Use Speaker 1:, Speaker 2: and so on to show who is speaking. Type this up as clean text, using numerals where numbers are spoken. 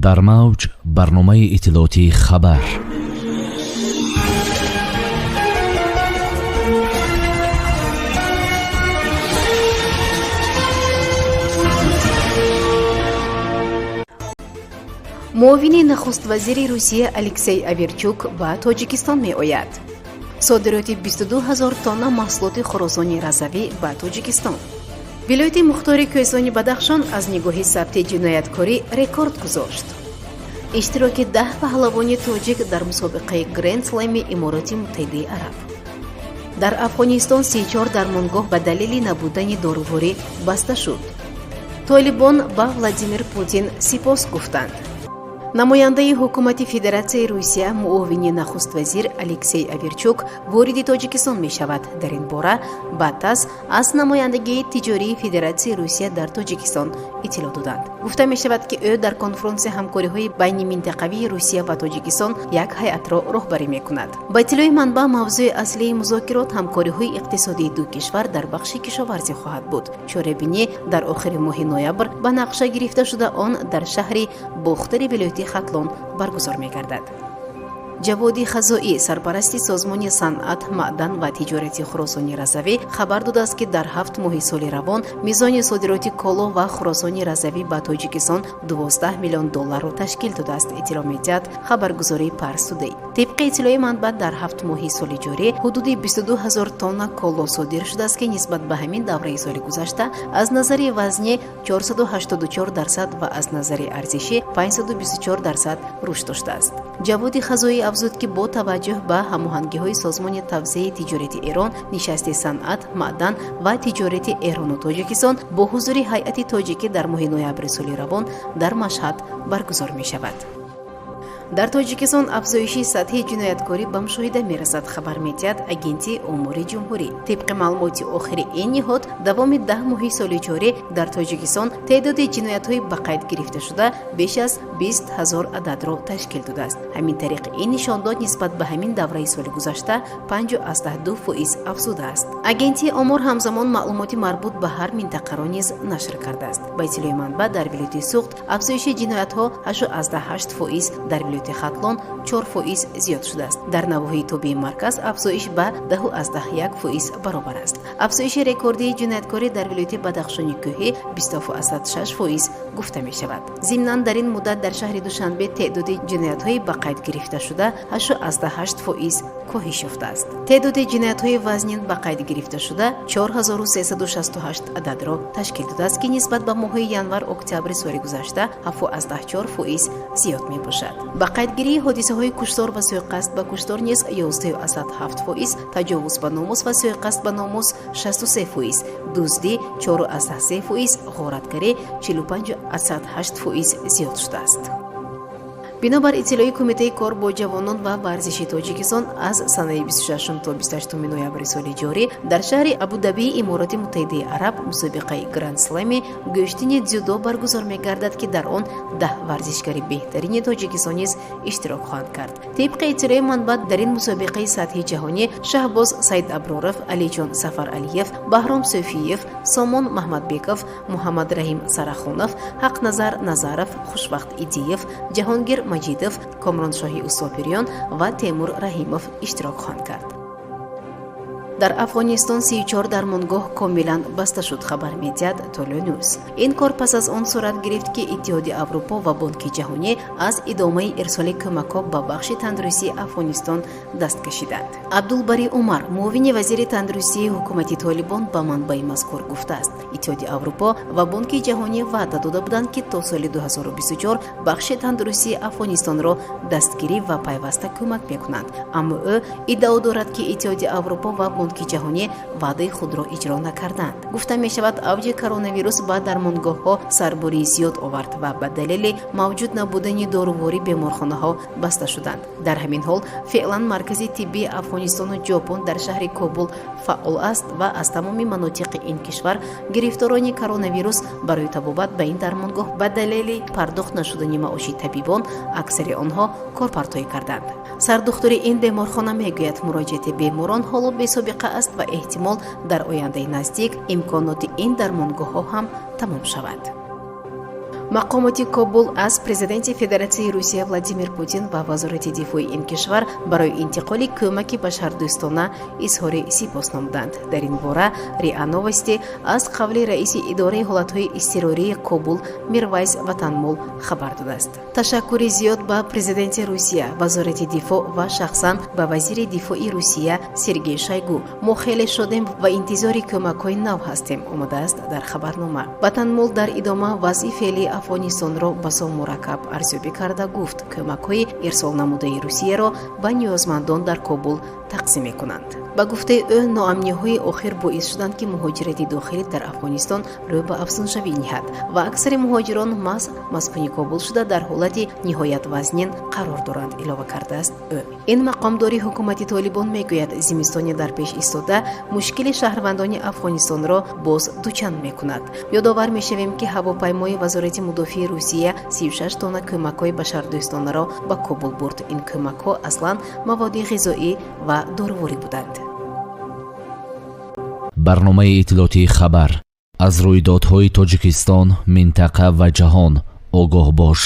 Speaker 1: Дар мавҷ барномаи иттилоотии «Хабар».
Speaker 2: Муовини нахуствазири Русия Алексей Аверчук ба Тоҷикистон меояд. Содироти 22 ҳазор тонна маҳсулоти Хуросони Разавӣ ба Тоҷикистон. Вилояти мухтори Кӯҳистони Бадахшон аз нигоҳи сабти ҷинояткорӣ рекорд гузошт. Иштироки 10 паҳлавони тоҷик дар мусобиқаи Гренд Слеми Имороти Муттаҳидаи Араб. Дар Афғонистон 34 дармонгоҳ ба далели набудани доруворӣ баста шуд. Толибон ба Владимир Путин сипос гуфтанд. Намояндаи ҳукумати Федератсияи Русия, муовини нахуствазир Алексей Аверчук вориди Тоҷикистон мешавад. Дар ин бора ба ТАСС аз намояндагии тиҷории Федератсияи Русия дар Тоҷикистон иттилоъ доданд. Гуфта мешавад, ки ӯ дар конфронси ҳамкориҳои байниминтақавии Русия ва Тоҷикистон як ҳайатро роҳбарӣ мекунад. Ба иттилои манбаъ, мавзӯи аслии музокирот ҳамкориҳои иқтисодии ду кишвар дар бахши кишоварзӣ хоҳад буд. Чорабинӣ дар охири моҳи ноябр ба нақша гирифта шуда, он дар шаҳри Бохтари вилояти Хатлон баргузор мегардад. Ҷаводи Хазоӣ, сарпарасти созмони санъат, маъдан ва тиҷорати Хуросони Разавӣ, хабар додааст, ки дар 7 моҳи соли равон мизони содироти коло ва Хуросони Разавӣ ба Тоҷикистон 12 миллион долларро ташкил додааст, иттилоъ медиҳад хабаргузории Парс Тудей. Тибқи иттилои манбаъ, дар 7 моҳи соли ҷорӣ ҳудуди 22 ҳазор тонна коло содир шудааст, ки нисбат ба ҳамин давраи соли гузашта аз назари вазнӣ 484% ва аз назари арзишӣ 524% рушд доштааст. Ҷаводи Хазоӣ афзуд, ки бо таваҷҷӯҳ ба ҳамоҳангиҳои созмони тавсеаи тиҷорати Эрон, нишасти санъат, маъдан ва тиҷорати Эрону Тоҷикистон бо ҳузури ҳайати тоҷикӣ дар моҳи ноябри соли равон дар Машҳад баргузор мешавад. Дар Тоҷикистон афзоиши сатҳи ҷинояткорӣ ба мушоҳида мерасад, хабар медиҳад Агентии омори ҷумҳурӣ. Тибқи маълумоти охири ин ниҳод, давоми 10 моҳи соли ҷорӣ дар Тоҷикистон теъдоди ҷиноятҳои ба қайд гирифташуда беш аз 20 ҳазор ададро ташкил додааст. Ҳамин тариқ, ин нишондод нисбат ба ҳамин давраи соли гузашта 5,2% афзудааст. Агентии омор ҳамзамон маълумоти марбут ба ҳар минтақаро низ нашр кардааст. Ба иттилои манбаъ, дар вилояти Суғд афзоиши ҷиноятҳо 8,8%, дар вилояти Хатлон 4% зиёд шудааст. Дар навоҳии тобеи марказ афзоиш ба 10,1% баробар аст. Афзоиши рекордии ҷинояткорӣ дар вилояти Бадахшони кӯҳӣ 20,6% гуфта мешавад. Зимнан, дар ин муддат дар шаҳри Душанбе теъдоди ҷиноятҳои ба қайд гирифташуда 8,8% коҳиш ёфтааст. Теъдоди ҷиноятҳои вазнин ба қайд гирифташуда 4368 ададро ташкил додааст, ки нисбат ба моҳҳои январ-октябри соли гузашта 7,4% зиёд мебошад. Ба қайдгирии ҳодисаҳои куштор ва суиқасд ба куштор низ 11,7%, таҷовуз ба номус ва суиқасд ба номус 63%, дуздӣ 4,3%, ғоратгарӣ 45,8% зиёд шудааст. Бинобар иттилои Кумитаи кор бо ҷавонон ва варзиши Тоҷикистон, аз санаи 26 то 28 ноябри соли ҷорӣ дар шаҳри Абудабии Имороти Муттаҳидаи Араб мусобиқаи Гранд-слеми гӯштини дзюдо баргузор мегардад, ки дар он 10 варзишгари беҳтарини Тоҷикистон низ иштирок хоҳанд кард. Тибқи иттилои манбаъ, дар ин мусобиқаи сатҳи ҷаҳонӣ Шаҳбоз Саидаброров, Алиҷон Сафаралиев, Баҳром Сӯфиев, Сомон Маҳмадбеков, Муҳаммадраҳим Сарахонов, Ҳақназар Назаров, Хушвахт Идиев, Ҷаҳонгир Маҷидов, Комроншоҳи Усопириён ва Темур Раҳимов иштирок хоҳанд кард. Дар Афғонистон 34 дармонгоҳ комилан баста шуд, хабар медиҳад Толо Нюз. Ин кор пас аз он сурат гирифт, ки Иттиҳоди Аврупо ва Бонки Ҷаҳонӣ аз идомаи ирсоли кӯмакҳо ба бахши тандурустии Афғонистон даст кашиданд. Абдулбарӣ Умар, муовини вазири тандурустии ҳукумати Толибон, ба манбаи мазкур гуфтааст, Иттиҳоди Аврупо ва Бонки Ҷаҳонӣ ваъда дода буданд, ки то соли 2024 бахши тандурустии Афғонистонро дастгирӣ ва пайваста кӯмак мекунанд. Аммо ӯ иддао дорад, ки Иттиҳоди Аврупо ва Бонки Ҷаҳонӣ ваъдаи худро иҷро накарданд. Гуфта мешавад, авҷи коронавирус ба дармонгоҳҳо сарбории зиёд овард ва ба далели мавҷуд набудани доруворӣ беморхонаҳо баста шуданд. Дар ҳамин ҳол, феълан маркази тиббии Афғонистону Ҷопон дар шаҳри Кобул фаъол аст ва аз тамоми манотиқи ин кишвар гирифторони коронавирус барои табобат ба ин дармонгоҳ ба далели пардохт нашудани маоши табибон аксари онҳо корпартоӣ карданд. Сардухтури ин беморхона мегӯяд, муроҷиати беморон ҳоло бесобиқа аст ва эҳтимол дар ояндаи наздик имконоти ин дармонгоҳҳо ҳам тамом шавад. Мақомоти Кобул аз президенти Федератсияи Русия Владимир Путин ва Вазорати дифои ин кишвар барои интиқоли кӯмаки башардӯстона изҳори сипос намуданд. Дар ин бора РИА Новости аз қавли раиси идораи ҳолатҳои изтирории Кобул Мирвайс Ватанмол хабар додааст. Ташаккури зиёд ба президенти Русия, Вазорати дифоъ ва шахсан ба вазири дифои Русия Сергей Шойгу. Мо хеле шодем ва интизори кӯмакҳои нав ҳастем, омадааст дар хабарнома. Ватанмол дар идома вазъи феълии Афғонистонро басо мураккаб арзёбӣ карда гуфт, кӯмакҳои ирсолнамудаи Русияро ба ниёзмандон дар Кобул тақсим мекунанд. Ба гуфтаи ӯ, ноамниҳои охир боис шуданд, ки муҳоҷирати дохилӣ дар Афғонистон рӯ ба афзуншавӣ ниҳад ва аксари муҳоҷирон маҳз маскуни Кобул шуда, дар ҳолати ниҳоят вазнин қарор доранд, илова кардааст ӯ. Ин мақомдори ҳукумати Толибон мегӯяд, зимистони дар пеш истода мушкили шаҳрвандони Афғонистонро боз дучанд мекунад. Ёдовар мешавем, ки ҳавопаймои Вазорати мудофиаи Русия 36 тонна кӯмакҳои башардӯстонаро ба Кобул бурд. Ин кӯмакҳо аслан маводи ғизоӣ ва доруворӣ буданд.
Speaker 1: Барномаи иттилоотии «Хабар». Аз рӯйдодҳои Тоҷикистон, минтақа ва ҷаҳон огоҳ бош.